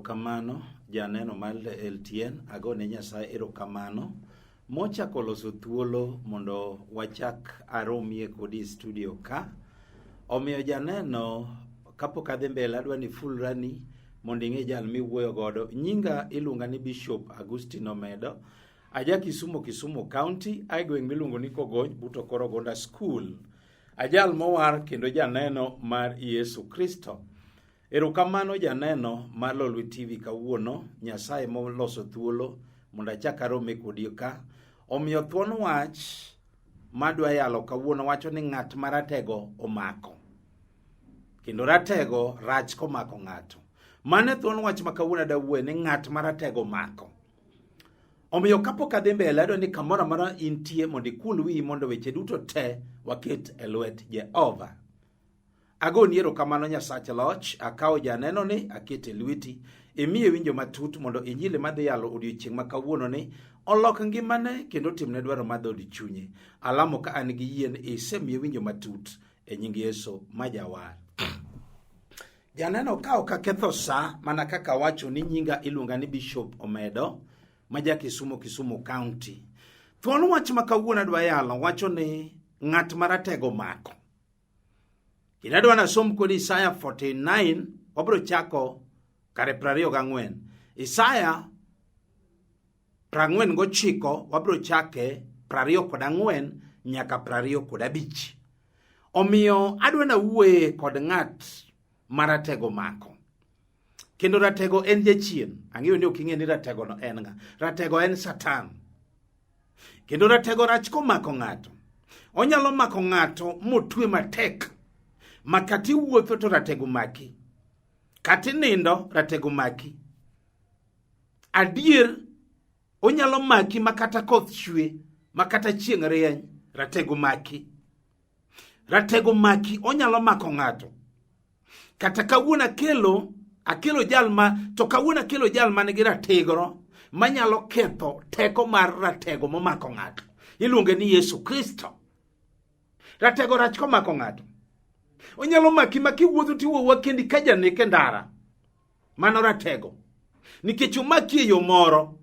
Erokamano janeno mar LTN, agone Nyasaye erokamano mochako loso thuolo mondo wachak aromie kodi e studio ka. Omiyo janeno, kapok adhi mbele adwa ni fulrani mondo ing'e jal miwuoyo godo. Nyinga iluonga ni Bishop Agustino Omedo. Aja Kisumu, Kisumu County, ae gweng' miluongo ni Kogony, but Okoro Gonda School. Ajal mowar kendo janeno mar Yesu Kristo. Erokamano janeno mar Lolwe TV kawuono, Nyasaye moloso thuolo mondo achak arome kodi ka. Omiyo thuon wach madwa yalo kawuono wacho ni ng'at maratego omako. Kendo ratego rach komako ng'ato. Mano e thuon wach ma kawuono adwa wuoye ni ng'at maratego omako. Omiyo kapok adhi mbele adwa ni kamoro amora intie mondo ikul wiyi mondo weche duto te waket e lwet Jehova. Agoni erokamano Nyasach loch, akawo janeno ni akete lweti, imiye winjo matut mondo injili madhi yalo odiochieng' ma kawuono ni olok ngimane kendo otimne dwaro mar dhood chunye. Alamo ka an gi yie ni isemiye winjo matut e nying Yesu ma jawar. Janeno ka ok aketho sa mana kaka awacho ni nyinga iluonga ni Bishop Omedo ma ja Kisumu, Kisumu County. Thuon wach ma kawuono adwa yalo wacho ni ng'at maratego mako. Kendo adwa nasom kod Isaya 49, wabiro chako kare 24. Isaya 49, wabiro chake 24 nyaka 25. Omiyo adwa nawuoye kod ng'at maratego mako. Kendo ratego en jachien. Ang'eyo ni ok ing'e ni ratego no en ng'a. Ratego en Satan. Kendo ratego rach komako ng'ato. Onyalo mako ng'ato motwe matek ma kata iwuotho to ratego maki. Kata inindo ratego maki. Adier onyalo maki ma kata koth chwe, ma kata chieng' rieny, ratego maki. Ratego maki onyalo mako ng'ato. Kata kawuono akelo akelo jal ma to kawuono akelo jal man gi rategro manyalo ketho teko mar ratego momako ng'ato. Iluonge ni Yesu Kristo. Ratego rach komako ng'ato. Onyalo maki ma kiwuotho tiwuowa kendi ka janek e ndara. Mano ratego. Nikech omaki e yo moro.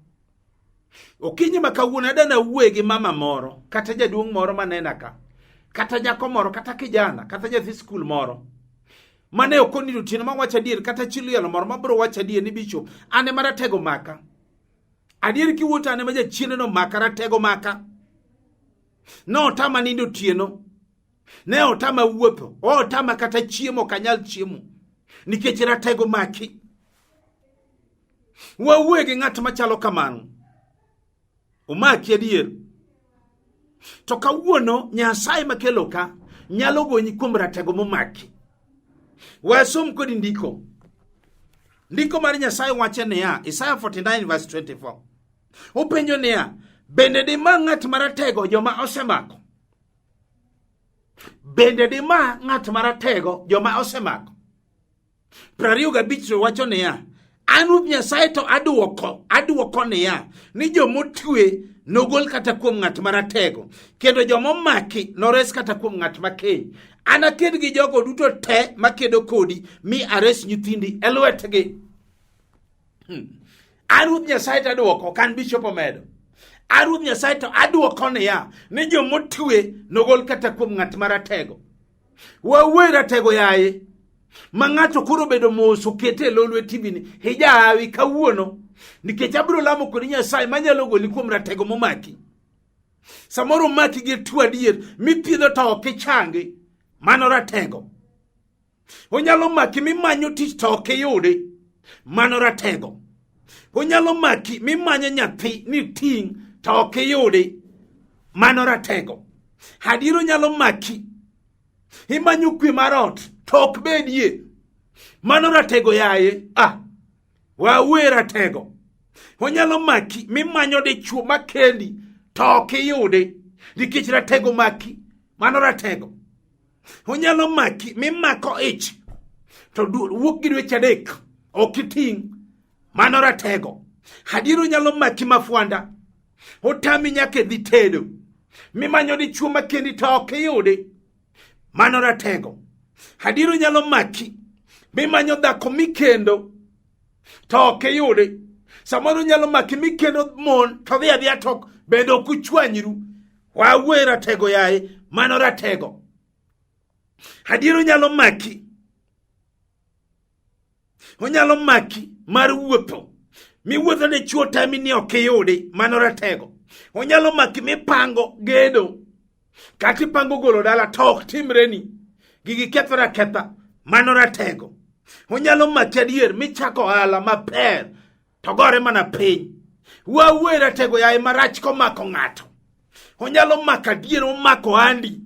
Okinyi ma kawuono adana wuoye gi mama moro, kata jaduong' moro manena ka, kata nyako moro, kata kijana, kata nyathi skul moro. Mane ok onindo otieno ma wacho adier, kata chi liel moro ma biro wacho adier ni bishop, an ema ratego maka. Adier kiwuotho an ema jachiende no maka, ratego maka. Notama nindo otieno. Ne otama wuotho, otama kata chiemo ok anyal chiemo nikech ratego maki. Wawuoye gi ng'at machalo kamano, omaki adier. To kawuono Nyasaye makelo ka nyalo gonyi kuom ratego momaki. Wasom kodi ndiko. Ndiko mar Nyasaye wacho niya, Isaiah 49 verse 24. Openjo niya, bende dima ng'at maratego joma osemako? Bende dima ng'at maratego joma osemako? 25 to wacho niya, an Ruoth Nyasaye to aduoko, aduoko niya, ni jomotwe nogol kata kuom ng'at maratego, kendo jomomaki nores kata kuom ng'at makeny. Anaked gi jogo duto te makedo kodi, mi ares nyithindi e lwetgi. An Ruoth Nyasaye to aduoko, kan Bishop omedo. An Ruoth Nyasaye to aduoko niya, ni jomotwe nogol kata kuom ng'at maratego. Wawe ratego yaye. Ma ng'ato koro bedo mos okete e Lolwe TV ni hijawi kawuono nikech abiro lamo kodi Nyasaye manyalo goli kuom ratego momaki. Samoro omaki gi tuo adier mithiedho to ok ichangi. Mano ratego. Onyalo maki mimanyo tich to ok iyudi. Mano ratego. Onyalo maki mimanyo nyathi ni ting' to ok iyudi. Mano ratego. Adier onyalo maki imanyo kwe mar ot to ok bedie. Mano ratego yaye. Ah, wawe ratego. Onyalo maki mimanyo dichuo makendi to ok iyudi nikech ratego maki. Mano ratego. Onyalo maki mimako ich to wuok gi dweche adek ok iting'. Mano ratego. Adier onyalo maki mafwanda otami nyaka idhi tedo mimanyo dichuo makendi to ok iyudi. Mano ratego. Adier onyalo maki mimanyo dhako mikendo. To ok iyudi. Samoro nyalo maki mikendo mon to dhi adhiya to bende ok uchwanyru. Wawuoye ratego yaye, mano ratego. Adier onyalo maki. Onyalo maki mar wuotho. Miwuotho ne chuo tami ni ok iyudi, mano ratego. Onyalo maki mipango gedo. Kata ipango golo dala to ok timreni. Gigi kethore aketha, mano ratego. Onyalo maki adier michako ohala maber to gore mana piny. Wawuoye ratego yaye marach komako ng'ato. Onyalo mako adier omako andi.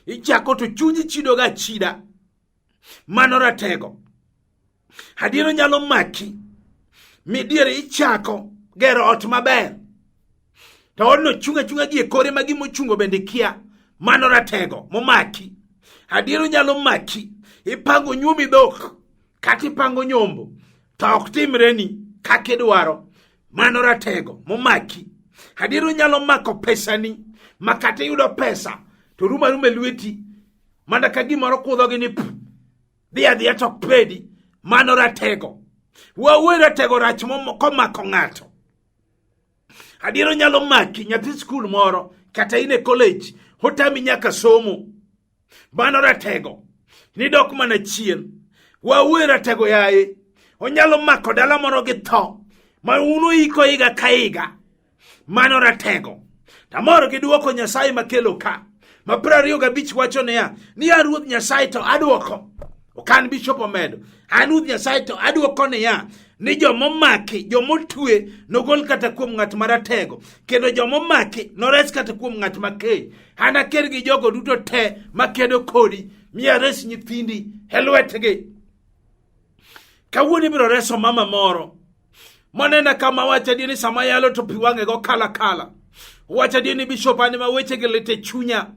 Ichako to chunyi chidoga achida. Mano ratego. Adier onyalo maki midiere ichako gero ot maber to odno chung' achung'a gi e kore ma gima ochungo bende kia. Mano ratego momaki. Adier onyalo maki ipango nyuomi dhok kata ipango nyombo to ok timreni kaka idwaro. Mano ratego momaki. Adier onyalo mako pesani ma kata iyudo pesa to rumo aruma e lweti mana ka gimoro kudhogi ni pu dhi adhiya to ok pedi. Mano ratego. Wawuoyo ratego rach komako ng'ato. Adier onyalo maki nyathi skul moro kata in e college otami nyaka somo. Mano ratego. Nidok mana chien. Wawuoyo ratego yaye. Onyalo mako dala moro gi tho ma un uiko higa ka higa. Mano ratego. Tamor gi duoko Nyasaye makelo ka. Ma 25 wacho niya, ni a Ruoth Nyasaye to aduoko. Ok an bishop omedo. An Ruoth Nyasaye to aduoko niya, ni jomomaki, jomotwe nogol kata kuom ng'at maratego, kendo jomomaki nores kata kuom ng'at makech. An aker gi jogo duto te makedo kodi, mi ares nyithindi e lwetgi. Kawuono ibiro reso mama moro monena kama wacho adier ni sama yalo to pi wang'e go kala kala. Wacho adier ni bishop an ma weche gi lit e chunya.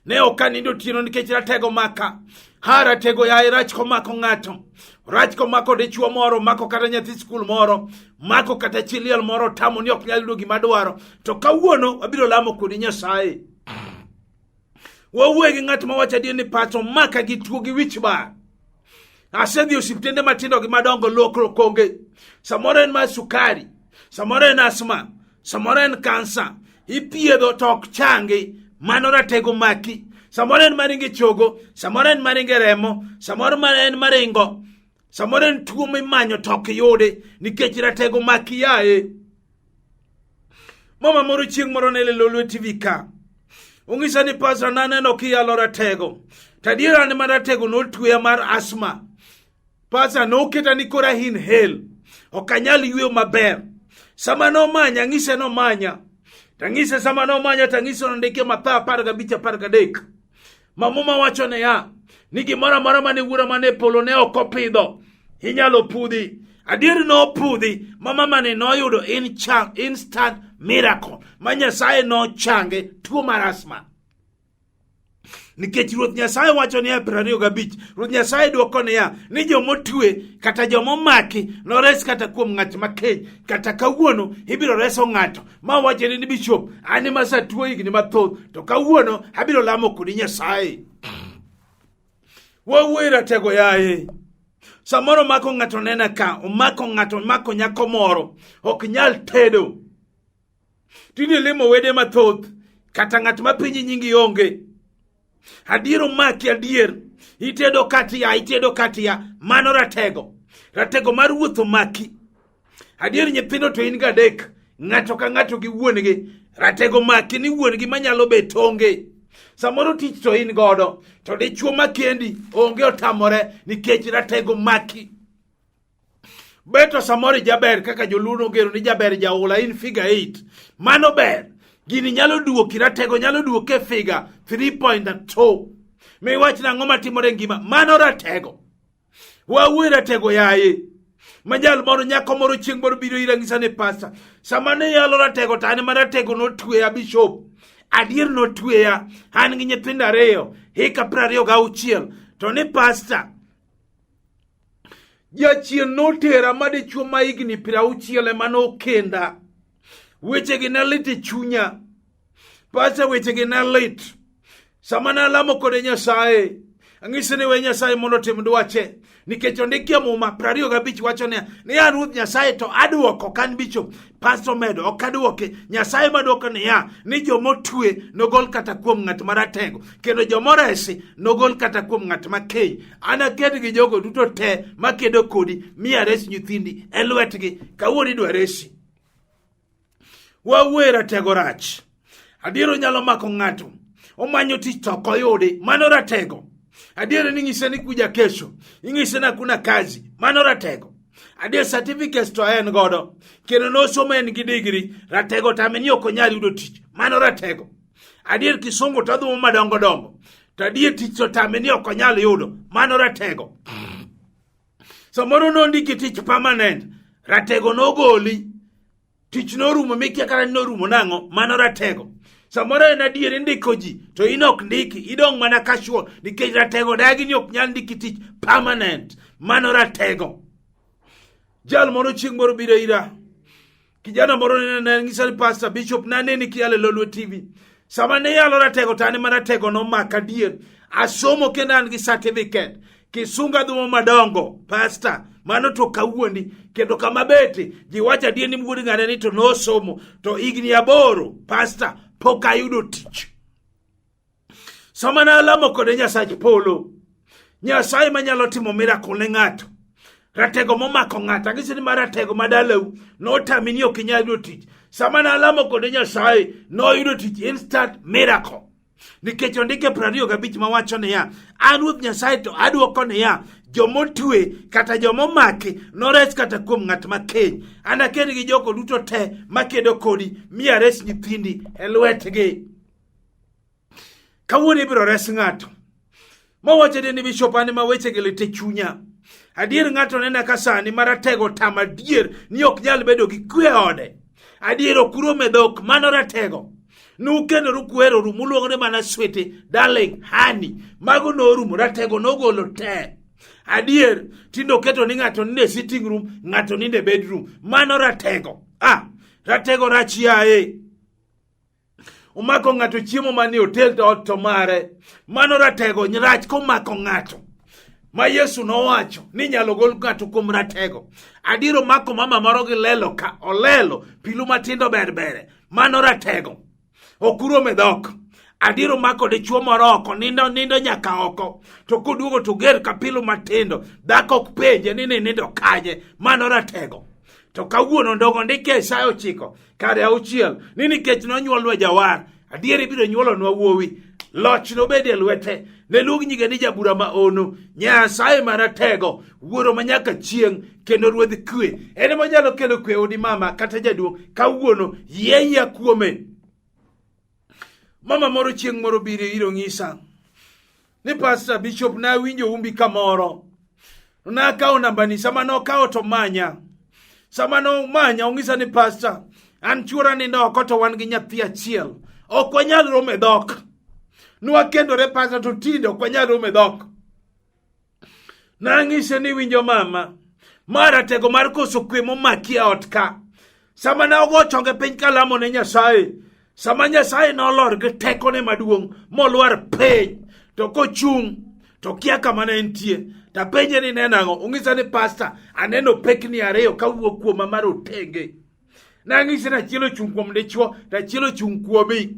Ne ok anindo otieno nikech ratego maka. Ha ratego yaye rach komako ng'ato. Rach komako dichuo moro, mako kata nyathi skul moro, mako kata chi liel moro tamo ni ok nyal yudo gima dwaro. To kawuono wabiro lamo kodi Nyasaye. Wawuoye gi ng'at ma wacho adier ni pacho maka gi tuo gi wich bar. Asedhi osiptende matindo gi madongo lokruok onge. Samoro en mar sukari, samoro en asma, samoro en kansa. Ipiedho to ok changi, mano ratego maki. Samoro en maringo e chogo, samoro en maringo e remo, samoro en maringo. Samoro en tuo mimanyo to ok yudi nikech ratego maki yaye. Mama moro chieng' moro ne Lolwe TV ka. Ong'isa ni pastor naneno kiyalo ratego. To adiera an ma ratego notweya mar asma. Pastor noketa ni koro inhale. Ok anyal yweyo maber. Sama nomanya, ang'ise nomanya. Tang'ise sama nomanya, tang'ise nondike Mathayo 15 13. Ma Muma wacho niya, ni gimoro amora mane wuora mane polo ne ok opidho, inyalo pudhi. Adier nopudhi ma mamani noyudo instant miracle ma Nyasaye nochange tuo mar asma. Nikech Ruoth Nyasaye wacho niya 25, Ruoth Nyasaye dwoko niya, ni jomotwe kata jomomaki nores kata kuom ng'at makeny, kata kawuono ibiro reso ng'ato ma wachone ni bishop, an ema asetuo higni mathoth to kawuono abiro lamo kodi Nyasaye. Wawuoyi ratego yaye. Samoro omako ng'ato nena ka, omako ng'ato, omako nyako moro, ok nyal tedo. Tinde limo wede mathoth, kata ng'at ma penji nyingi onge. Adier omaki adier, itedo katiya, itedo katiya, mano ratego. Ratego mar wuoth omaki. Adier nyithindo to in gadek, ng'ato ka ng'ato gi wuon-gi. Ratego maki ni wuon-gi manyalo bet onge. Samoro tich to in godo, to dichuo makendi onge otamore nikech ratego maki. Beto samoro ijaber kaka joluo nogero ni jaber jaula in figure 8. Mano ber. Gini nyalo duoki, ratego nyalo duoki e figure 3.2. Miwach nang'o matimore e ngima? Mano ratego. Wawuoyo ratego yaye. Majal moro nyako moro chieng' moro biro ira ng'isa ni pasta. Sama ne yalo ratego to an ema ratego notweya bishop. Adier notweya. An gi nyithindo ariyo, hika 26. To ni pasta, jachien notera ma dichuo ma higni 60 ema nokenda. Wechegi ne lit e chunya. Pasta wechegi ne lit. Sama nalamo kode Nyasaye, Ang'ise ni we Nyasaye mondo otim dwache nikech ondiki e Muma 25 wacho niya ni an Ruoth Nyasaye to aduoko kan bicho pastor medo ok aduoke Nyasaye maduoko niya ni jomotwe nogol kata kuom ng'at maratego kendo jomoresi nogol kata kuom ng'at makeny. Anaked gi jogo duto te makedo kodi mi ares nyithindi e lwetgi. Kawuono idwa resi. Wawuoye ratego rach. Adier onyalo mako ng'ato. Omanyo tich to ok oyudi. Mano ratego. Adier ni ng'ise ni kuja kesho. Ing'ise ni hakuna kazi. Mano ratego. Adier certificates to en godo. Kendo nosomo en gi degree. Ratego tame ni ok onyal yudo tich. Mano ratego. Adier kisungu to odhumo madongo dongo. To adier tich to tame ni ok onyal yudo. Mano ratego. Samoro nondiki tich permanent. Ratego nogoli. Tich norumo mikia kata ni norumo nang'o. Mano ratego. Samoro en adier indiko ji to in ok ndiki. Idong' mana casual nikech ratego dagi ni ok nyal ndiki tich permanent. Mano ratego. Jal moro chieng' moro biro ira. Kijana moro ne ng'isa ni pastor bishop naneni kiyalo e Lolwe TV. Sama ne yalo ratego to an ema ratego nomaka adier. Asomo kendo an gi certificate. Kisunga dhumo madongo, pastor, mano to kawuondi kendo kama bete ji wacho adier ni wuod ng'ane ni to nosomo to higni 8 pastor pok ayudo tich. Sama ne alamo kode Nyasach polo, Nyasaye manyalo timo miracle ne ng'ato, ratego momako ng'ato, ang'isi ni mar ratego ma dalau notami ni ok inyal yudo tich. Sama ne alamo kode Nyasaye, noyudo tich instant miracle. Nikech ondike 25 mawacho niya, an Ruoth Nyasaye to adwoko niya, jomotwe kata jomomaki nores kata kuom ng'at makeny. Anaked gi jogo duto te makedo kodi, mi ares nyithindi e lwetgi. Kawuono ibiro res ng'ato. Mawacho ni bishop an ma wechegi lit e chunya. Adier ng'ato nena ka sani maratego tam adier ni ok nyal bedo gi kwe e ode. Adier ok urom e dhok, mano ratego. Nukendoru kuheroru muluongore mana sweetie, darling, honey. Mago norumo, ratego nogolo te. Adier tinde oketo ni ng'ato nindo e sitting room, ng'ato nindo e bedroom. Mano ratego. Ah, ratego rach yaye. Omako ng'ato chiemo manie hotel to ot to mare. Mano ratego rach komako ng'ato. Ma Yesu nowacho ni inyalo gol ng'ato kuom ratego. Adier omako mama moro gi lelo ka olelo pilu matindo ber bere. Mano ratego. Ok urom e dhok. Adier omako dichuo moro oko nindo nindo nyaka oko. To koduogo to ger ka pilu matindo. Dhako ok penje ni nindo kanye. Mano ratego. To kawuono ndogo ndike Isaya 9 kare 6 ni nikech nonyuolwa jawar adier ibiro nyuolonwa wuowi loch nobed e lwete ne luong nyinge ni jabura ma ono Nyasaye maratego wuoro ma nyaka chieng' kendo ruodh kwe en ema onyalo kelo kwe odi mama kata jaduong' kawuono yie yia kuome. Mama moro chieng' moro biro iro ng'isa ni pastor bishop nawinjo umbi kamoro nakawo nambani sama nokawo to manya sama nomanya ong'isa ni pastor an chuora nindo oko to wan gi nyathi achiel ok wanyal romo e dhok nwakendore pastor to tinde ok wanyal romo e dhok Nang'ise ni winjo mama, ma ratego mar koso kwe momaki e ot ka. Sama ne ogo chonge piny kalamo ne Nyasaye, sama Nyasaye nolor gi tekone maduong' molwar piny, to kochung' to kia kama ne entie. Tapenje ni neno ang'o? Ong'isa ni pasta, aneno pekni ariyo kawuok kuoma mar otenge. Nang'ise ni achiel ochung' kuom dichuo, to achiel ochung' kuomi.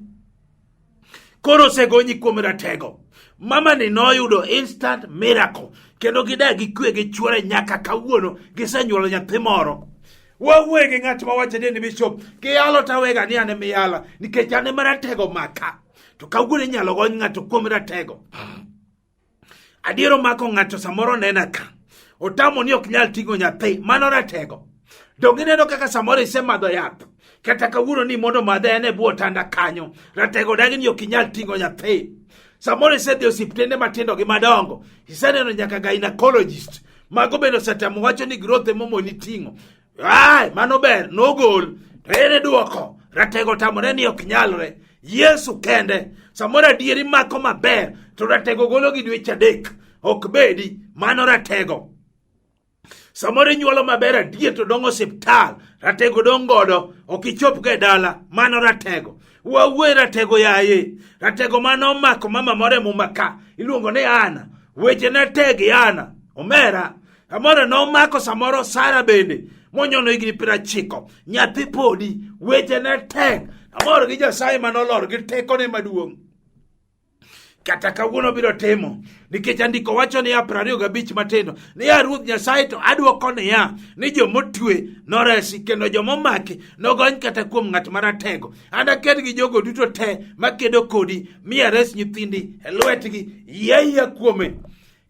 Koro osegonyi kuom ratego. Mama ni noyudo instant miracle kendo gidak gi kwe gi chuore nyaka kawuono gisenyuolo nyathi moro. Wawuoye gi ng'at ma wacho ni bishop kiyalo tawega ni an emiyala nikech an ema ratego maka. To kawuono inyalo gony ng'ato kuom ratego. Adier omako ng'ato samoro nena ka. Otamo ni ok nyal ting'o nyathi, mano ratego. Donge ineno kaka samoro isemadho yath? Kata kawuono ni mondo madhe en e bwo otanda kanyo. Ratego dagi ni ok inyal ting'o nyathi. Samoro isedhi e osiptende matindo gi madongo. Iseneno nyaka gynecologist. Mago bende osetemo wacho ni growth emomoni ting'o. Ai, mano ber, nogol. To ere duoko? Ratego tamore ni ok nyalre. Yesu kende. Samoro adieri mako maber, to ratego golo gi dweche 3. Ok bedi, mano ratego. Samoro inyuolo maber adier to dong' osiptal, ratego dong' godo, ok ichop go e dala, mano ratego. Wawuoye ratego yaye. Ratego mano omako mama moro e muma ka, iluongo ni Ana. Weche ne tek yana, omera. Samoro nomako samoro Sara bende monyono higni 90, nyathi podi, weche ne tek. Amor gi Nyasaye manolor gi tekone maduong'. Kata kawuono biro timo nikech andiko wacho niya 25 matindo niya Ruoth Nyasaye to adwoko niya ni jomotwe noresi kendo jomomaki nogony kata kuom ng'at maratego. Anaked gi jogo duto te makedo kodi mi ares nyithindi e lwetgi. Yie ayia kuome.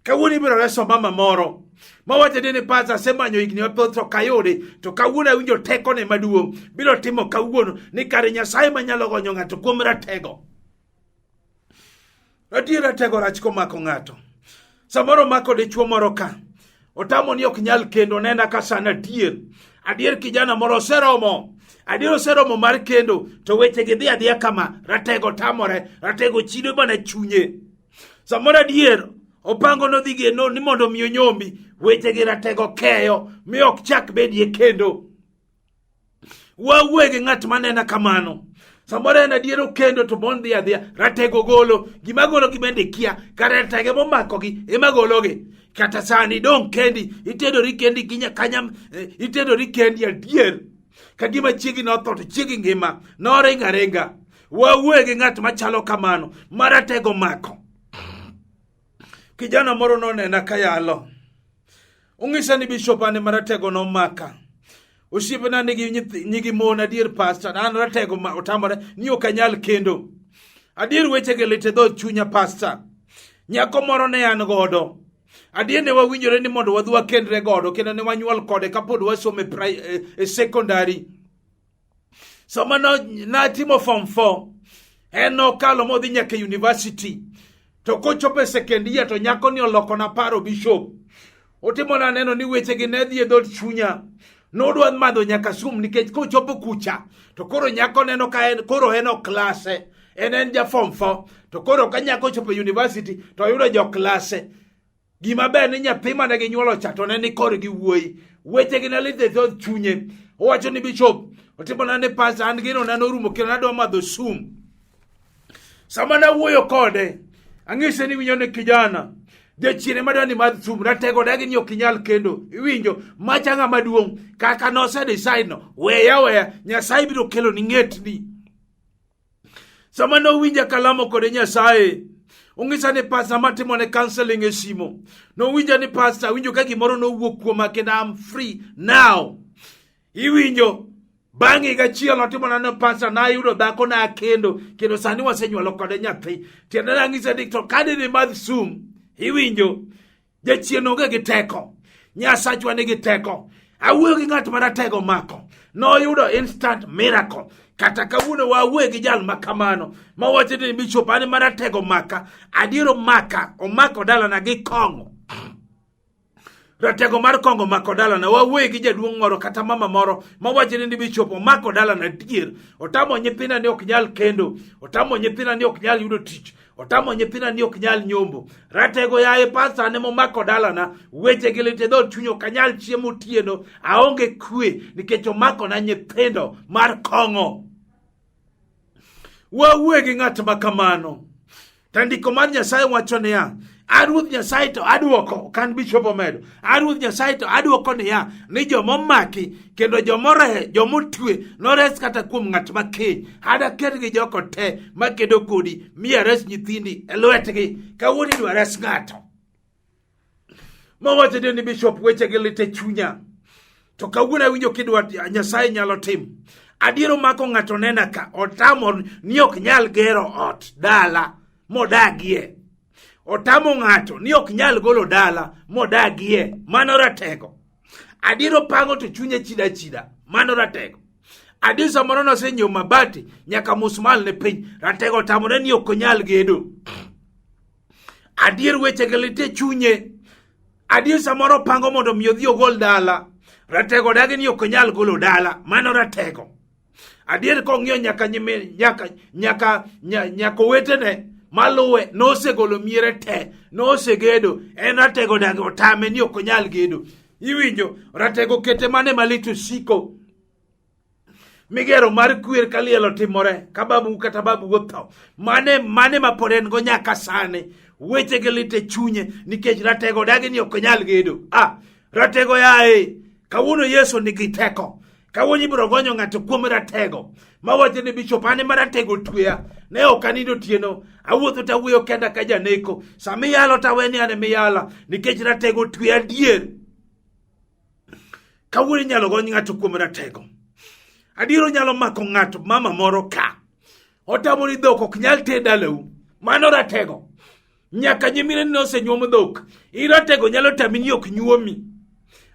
Kawuono ibiro reso mama moro mawacho ni pasa asemanyo higni mathoth to ok ayude to kawuono awinjo tekone maduong' biro timo kawuono ni kare Nyasaye manyalo gonyo ng'ato kuom ratego. Adier ratego rach komako ng'ato. Samoro omako dichuo moro ka otamo ni ok nyal kendo nena ka sana adier. Adier kijana moro oseromo. Adier oseromo mar kendo to weche gi dhi adhiya kama ratego tamore, ratego chido mana chunye. Samoro adier opango nodhi geno ni mondo mi onyombi, weche gi ratego keyo mi ok chak bedie kendo. Wawuoye gi ng'at manena kamano. Samoro en adier okendo to mon dhi adhiya, ratego golo, gima gologi bende kia, kare ratego momakogi ema gologi. Kata sani dong' kendi, itedori kendi gi kanya, itedori kendi adier. Ka gima chiegi notho to chiegi ngima, noringo aringa. Wawuoye gi ng'at machalo kamano, ma ratego mako. Kijana moro nonena kayalo. Ong'isa ni bishop an ema ratego nomaka. Osiepena nigi mon adier pastor, an ratego ma otamore ni ok anyal kendo. Adier wechegi lit e dhood chunya pastor. Nyako moro ne an godo. Adier ne wawinjore ni mondo wadhi wakendre godo kendo ne wanyuol kode kapod wasomo e secondary. Sama natimo form 4, en nokalo modhi nyaka e university. To kochopo e second year to nyako ni olokona paro bishop. Otimona neno ni wechegi ne dhi e dhood chunya. Nodwa madho nyaka sum nikech kochopo kucha to koro nyako neno ka en koro en ok klase. En ja form 4 to koro ka nyako ochopo e university to oyudo jo klase. Gima ber ni nyathi mane ginyuolo cha to ne ni korgi wuoyi. Wechegi ne lit e dhood chunye. Owacho ni bishop, otimona ni pastor an gino na norumo kendo nadwa madho sum. Sama nawuoyo kode, ang'ise ni winjo ni kijana, jachien ema dwa ni madh sum, ratego dagi ni ok inyal kendo. Iwinjo, macha ng'ama duong', kaka nose decide no, weya weya, Nyasaye biro kelo ni ng'etni. Sama nowinja kalamo kode Nyasaye, ong'isa ni pastor matimone counseling e simo. Nowinja ni pastor, winjo ka gimoro nowuok kuoma kendo I'm free now. Iwinjo, bang' higa achiel notimona ni pastor nayudo dhako na kendo, kendo sani wasenyuolo kode nyathi. Tiende nang'ise ni to ka dine madh sum, iwinjo, Jachien onge gi teko. Nyasachwa nigi teko. Awuoyo gi ng'at ma ratego mako. Noyudo instant miracle. Kata kawuono wawuoyo gi jal ma kamano ma wacho ni bishop an ma ratego maka. Adier omaka, omako dalana gi kong'o. Ratego mar kong'o omako dalana. Wawuoyo gi jaduong' moro kata mama moro ma wacho ni bishop omako dalana adier. Otamo nyithinda ni ok nyal kendo. Otamo nyithinda ni ok nyal yudo tich. Otamo nyithinda ni ok nyal nyombo. Ratego yaye pasta ne momako dalana. Weche gi lit e dhood chuny ok anyal chiemo otieno. Aonge kwe nikech omako na nyithindo mar kong'o. Wawuoye gi ng'at ma kamano. To ndiko mar Nyasaye wacho niya, a Ruoth Nyasaye to adwoko, ok an Bishop Omedo, a Ruoth Nyasaye to adwoko niya, ni joma omaki kendo jomotwe nores kata kuom ng'at makiny. Adaket gi joko te makedo kodi mi ares nyithindi e lwetgi. Kawuono idwa res ng'ato. Mawacho ni Bishop weche gi lit e chunya. To kawuono awinjo kidwa Nyasaye nyalo timo. Adier omako ng'ato nena ka otamo ni ok nyal gero ot dala modagie. Otamo ng'ato ni ok nyal golo dala modagie. Mano ratego. Adier opango to chunye chida chida. Mano ratego. Adier samoro nosenyiewo mabati nyaka musmal ne piny. Ratego otamore ni ok onyal gedo. Adier weche gi lit e chunye. Adier samoro opango mondo mi odhi ogol dala. Ratego dagi ni ok onyal golo dala. Mano ratego. Adier kong'iyo nyaka nyime, nyaka, nyaka, nya, nyaka owetene maluwe nosegolo miere te, nosegedo. En ratego dagi otame ni ok onyal gedo. Iwinjo, ratego kete mane malit osiko. Migero mar kwer ka liel otimore, ka babu kata babu otho. Mane, mane ma pod en go nyaka sani. Wechege lit e chunye nikech ratego dagi ni ok onyal gedo. Ah, ratego yaye, kawuono Yesu nigi teko. Kawuono ibiro gonyo ng'ato kuom ratego. Mawacho ni bishop an ema ratego tweya. Ne ok anindo otieno. Awuotho to awuoyo kenda ka janeko. Sama iyalo to awe ni an ema iyala nikech ratego tweya adier. Kawuono inyalo gony ng'ato kuom ratego. Adier onyalo mako ng'ato mama moro ka. Otamo ni dhok ok nyal ter dalau. Mano ratego. Nyaka nyimine ni osenyuom dhok. Iratego nyalo tami ni ok nyuomi.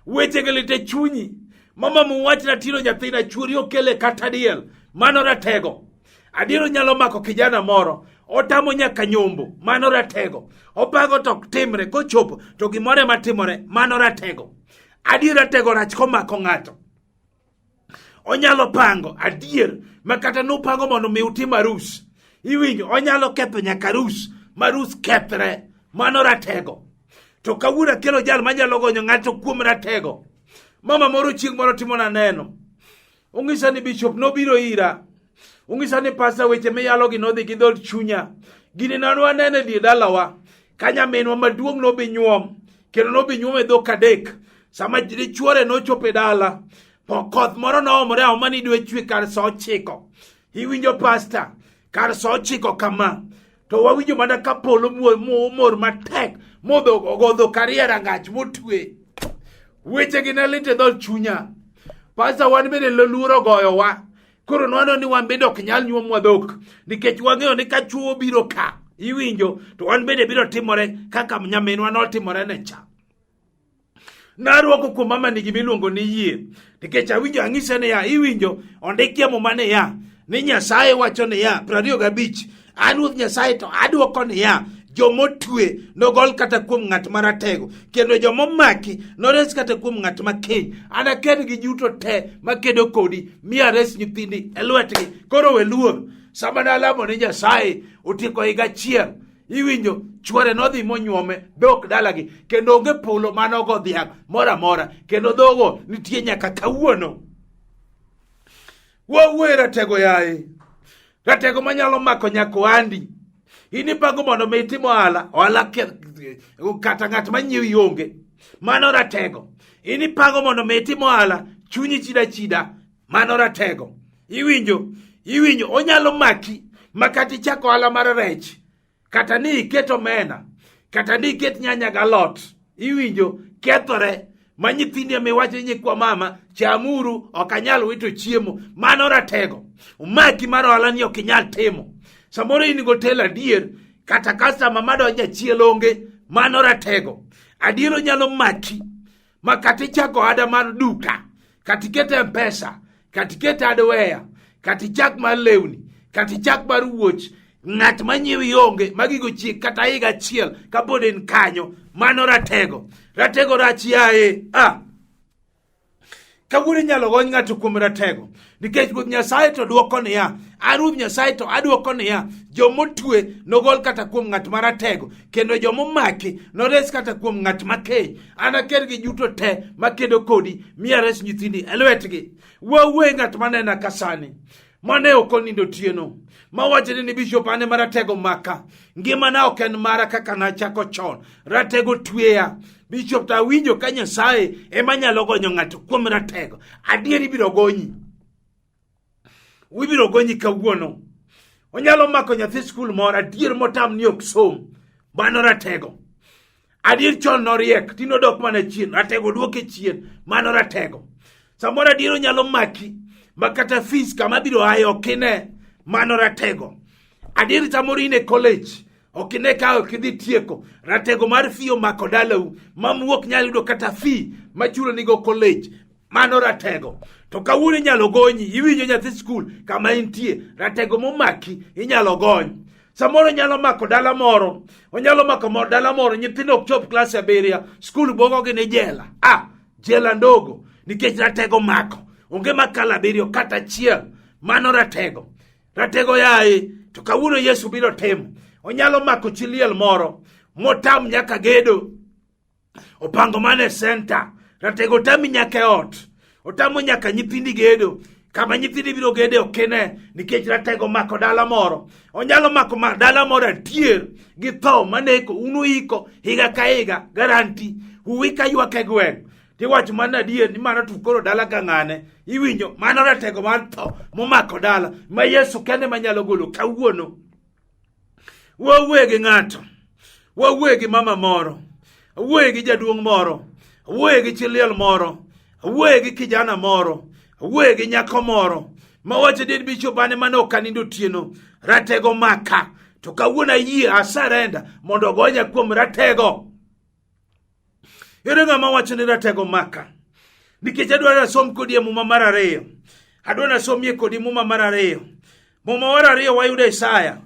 Weche gi lit e chunyi. Mama muwach ratiro nyathina chuori okele kata diel. Mano ratego. Adier onyalo mako kijana moro. Otamo nyaka nyombo. Mano ratego. Opago to ok timre. Kochopo to gimoro ema timore. Mano ratego. Adier ratego rach komako ng'ato. Onyalo pango adier ma kata nupango mondo mi utim arus. Iwinjo onyalo ketho nyaka arus ma arus kethre. Mano ratego. To kawuono akelo jal manyalo gonyo ng'ato kuom ratego. Mama moro chieng' moro timona neno. Ong'isa ni bishop nobiro ira. Ong'isa ni pasta weche miyalogi nodhi gi dhood chunya. Gini nanwaneno e dier dalawa. Ka nyaminwa maduong' nobi nyuom. Kendo nobi nyuom e dhok adek. Sama dichuore nochopo e dala, koth moro noomore aoma ni dwe chwe kar sa ochiko. Iwinjo pasta, kar sa ochiko kama. To wawinjo mana ka polo mor matek modho ogodho karier rangach motwe. Wechegi ne lit e dhood chunya. Pasta wan bende luoro ogoyowa. Koro nwaneno ni wan bende ok nyal nyuomwa dhok nikech wang'eyo ni ka chwo obiro ka iwinjo to wan bende biro timore kaka nyaminwa notimore ne cha. Narwako kuom mama ni gima iluongo ni yie nikech awinjo ang'ise niya iwinjo ondikie muma niya ni Nyasaye wacho niya 25 an Ruoth Nyasaye to adwoko niya jomotwe nogol kata kuom ng'at maratego kendo jomomaki nores kata kuom ng'at makiny anaked gi juto te makedo kodi mi ares nyithindi e lwetgi koro we luor sama nalamo ni Nyasaye otieko higa achiel iwinjo chwore nodhi monyuome dhok dalagi kendo onge polo manogo dhiang' moro amora kendo dhogo nitie nyaka kawuono wawuoye ratego yaye ratego manyalo mako nyako andi in ipango mondo mi itim ohala ohala kata ng'at manyiewi onge mano ratego in ipango mondo mi itim ohala chunyi chida chida mano ratego iwinjo iwinjo onyalo maki ma kata ichako ohala mar rech kata ni iket omena kata ni iket nyanya galot iwinjo kethore ma nyithindi ema iwacho ni nyikwa mama chamuru ok anyal wito chiemo mano ratego omaki mar ohala ni ok inyal timo samoro in gotel adier kata kastama madonjo achiel onge mano ratego adier onyalo maki ma kata ichako ada mar duka kata iket mpesa kata iket hardware kata ichak mar lewni kata ichak mar wuoch ng'at manyiewi onge magigo chiek kata higa achiel kapod en kanyo mano ratego ratego rach yaye ah. Kawuono inyalo gony ng'ato kuom ratego nikech Ruoth Nyasaye to dwoko niya, a Ruoth Nyasaye to adwoko niya, jomotwe nogol kata kuom ng'at maratego kendo jomomaki nores kata kuom ng'at makeny. Anaked gi juto te makedo kodi mi ares nyithindi e lwetgi. Wawuoye ng'at manena ka sani mane ok onindo otieno mawacho ni bishop ane maratego maka ngimana ok en mara kaka nachako chon ratego tweya bishop to awinjo ka nyasaye ema nyalo gonyo ng'ato kuom ratego adier ibiro gonyi ibiro gonyi kawuono onyalo mako nyathi skul moro adier motam ni ok som mano ratego Adier chon noriek, tinde odok mana chien, ratego duoke chien, mano ratego. Samoro adier onyalo maki, ma kata fees kama biro aye ok ine, mano ratego. Adier samoro in e college, ok ine ka ok idhi tieko, ratego mar fee omako dalau, ma muok nyalo yudo kata fee machulo nigo college, mano ratego. To kawuono inyalo gonyi, iwinjo nyathi skul kama intie, ratego momaki inyalo gony. Samoro nyalo mako dala moro, onyalo mako moro dala moro, nyithindo ok chop klas abiriyo, skul bwogogi ni jela. Ah, jela ndogo, nikech ratego mako. Onge makalo abiriyo kata achiel. Mano ratego. Ratego yaye, to kawuono Yesu biro timo. Onyalo mako chi liel moro, motam nyaka gedo. Opango mana e senta. Ratego otami nyaka e ot. Otamo nyaka nyithindi gedo. Kama nyithindi biro gede ok ine nikech ratego mako dala moro. Onyalo mako ma dala moro adier gi tho maneko unuiko higa ka higa garanti. Uwi ka ywak e gweng'. Tiwacho mana adier ni mano to koro dala ka ng'ane. Iwinjo mano ratego mar tho momako dala ma Yesu kende manyalo golo kawuono. Wawuoye gi ng'ato, wawuoye gi mama moro, awuoye gi jaduong' moro, awuoye gi chi liel moro, awuoye gi kijana moro, awuoye gi nyako moro mawacho ni bishop ane mane ok anindo otieno, ratego maka to kawuono ayie asarenda mondo ogonya kuom ratego. Ere ng'ama wacho ni ratego maka? Nikech adwaro asom kodi e muma mar ariyo. Adwaro nasomie kodi muma mar ariyo. Muma mar ariyo wayudo Isaya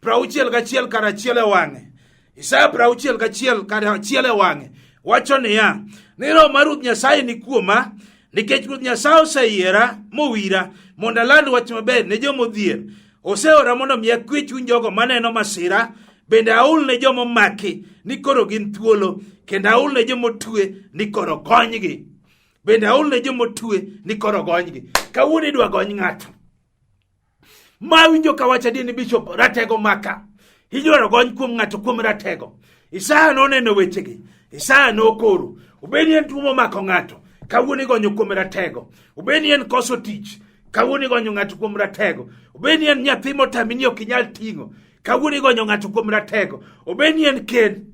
61 kar achiel e wang'e. Isaya 61 kar achiel e wang'e wacho niya, ni Roho mar Ruoth Nyasaye ni kuoma nikech Ruoth Nyasaye oseyiera mowira mondo aland wach maber ne joma odhier. Oseora mondo mi akwe chuny jogo maneno masira, bende aul ne joma omaki ni koro gin thuolo, kendo aul ne joma otwe ni koro gonygi. Bende aul ne joma otwe ni koro gonygi. Kawuono idwa gony ng'ato. Ma winjo ka wacho adier ni bishop ratego maka. Idwaro gony kuom ng'ato kuom ratego. Isaya noneno wechegi. Isaya nokoro. Obed ni en tuo momako ng'ato, kawuono igonyo kuom ratego. Obed ni en koso tich, kawuono igonyo ng'ato kuom ratego. Obed ni en nyathi motami ni ok inyal ting'o, kawuono igonyo ng'ato kuom ratego. Obed ni en kend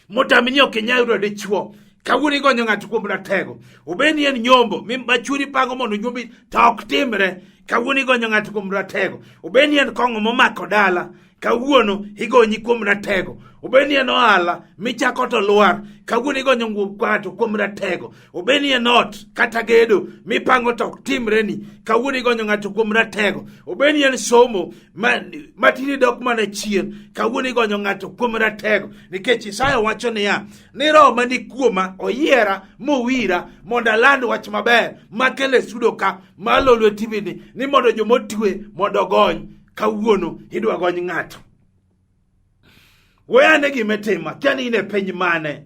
motami ni ok inyal yudo dichwo, kawuono igonyo ng'ato kuom ratego. Obed ni en nyombo ma chwori pango mondo onyombi to ok timre, kawuono igonyo ng'ato kuom ratego. Obed ni en kong'o momako dala, kawuono igonyi kuom ratego. Obed ni en ohala michako to lwar, kawuono igonyo ng'ato kuom ratego. Obed ni en ot kata gedo mipango to ok timreni, kawuono igonyo ng'ato kuom ratego. Obed ni en somo ma tinde dok mana chien, kawuono igonyo ng'ato kuom ratego. Nikech Isaya wacho niya, ni Roho mani kuoma oyiera mowira mondo aland wach maber makele sudo ka malolwe TV ni mondo jomotwe mondo ogony. Kawuono idwa gony ng'ato. We ane gima itimo, akia ni in e piny mane.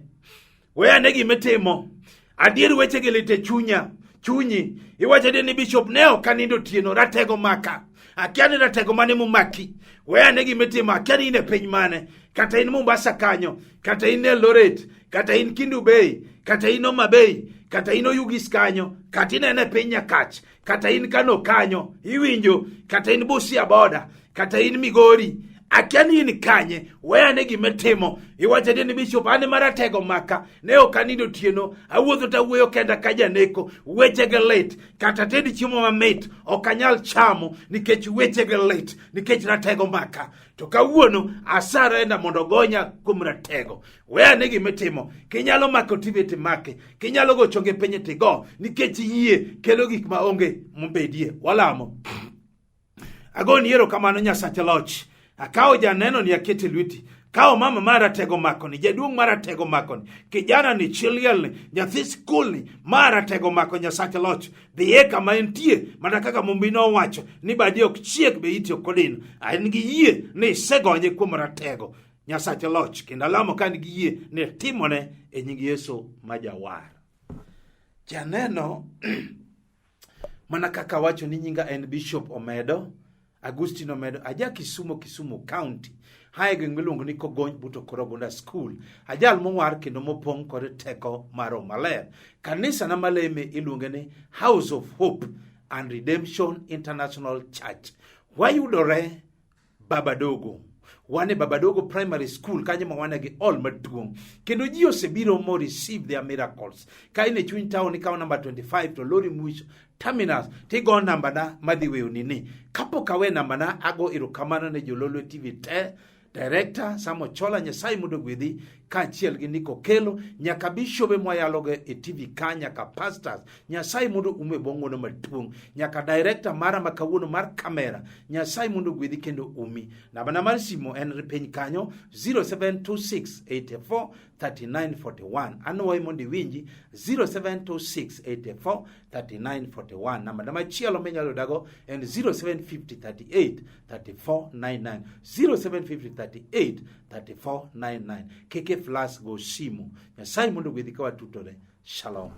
We ane gima itimo. Adier wechegi lit e chunya, chunyi. Iwacho adier ni bishop ne ok anindo otieno, ratego maka. Akia ni ratego mane momaki. We ane gima itimo, akia ni in e piny mane. Kata in Mombasa kanyo, kata in Eldoret, kata in Kendu Bay, kata in Homa Bay, kata in Oyugis kanyo, kata inene e piny Nyakach, kata in Kano kanyo, iwinjo, kata in Busia boda, kata in Migori, akia ni in kanye, we ane gima itimo. Iwacho ni bishop an maratego maka, ne ok anindo otieno, awuotho to awuoyo kenda ka janeko, wechege lit, kata ted chiemo mamit ok anyal chamo nikech wechege lit, nikech ratego maka. To kawuono asarenda mondo ogonya kuom ratego. We ane gima itimo. Kinyalo mako TV timake, kinyalo go chonge piny tigo, nikech yie kelo gik ma onge mobedie. Walamo. Agoni erokamano Nyasach loch. Akawo janeno ni akete lweti. Kawo mama maratego makoni, jaduong' maratego makoni, kijana ni, chi liel ni, nyathi skul ni, maratego mako Nyasach loch. Dhiye kama entie, mana kaka Mumbi nowacho ni badi ok chiek be iti ok odino. An gi yie ni isegonye kuom ratego. Nyasach loch, kendo alamo ka an gi yie ni timone e nying Yesu ma jawar. Janeno mana kaka awacho ni nyinga en Bishop Omedo, Agustino Omedo, aja Kisumo, Kisumu County. Hae gweng' miluongo ni Kogony but Okorogunda School. Ajal mowar kendo mopong' kod teko mar Roho Maler. Kanisa na maleme iluonge ni House of Hope and Redemption International Church. Wayudore Babadogo. Wan e Babadogo Primary School kanyo ma wan gi hall maduong'. Kendo ji osebiro mo receive their miracles. Ka in e chuny town ikawo namba 25 to lori mwisho terminus tigo namba na madhi weyoni ni. Kapok awe namba na ago erokamano ne Jololwe TV te Director Sam Ochola Nyasaye mondo ogwedhi kaachiel gi Nick Okello nyaka bishobe mwayalogo e TV ka nyaka pastors Nyasaye mondo ume bwo ng'wono maduong' nyaka director mara ma kawuono mar kamera Nyasaye mondo ogwedhi kendo umi. Nambana mar simo en piny kanyo 0726 84 3941. Anwoyi mondo iwinji 0726 84 3941. Nambana machielo minyalo yudago en 0750 38 3499. 0750 38 3499. Keke flash go simu. Nyasaye mondo ogwedhi ka watutore. Shalom.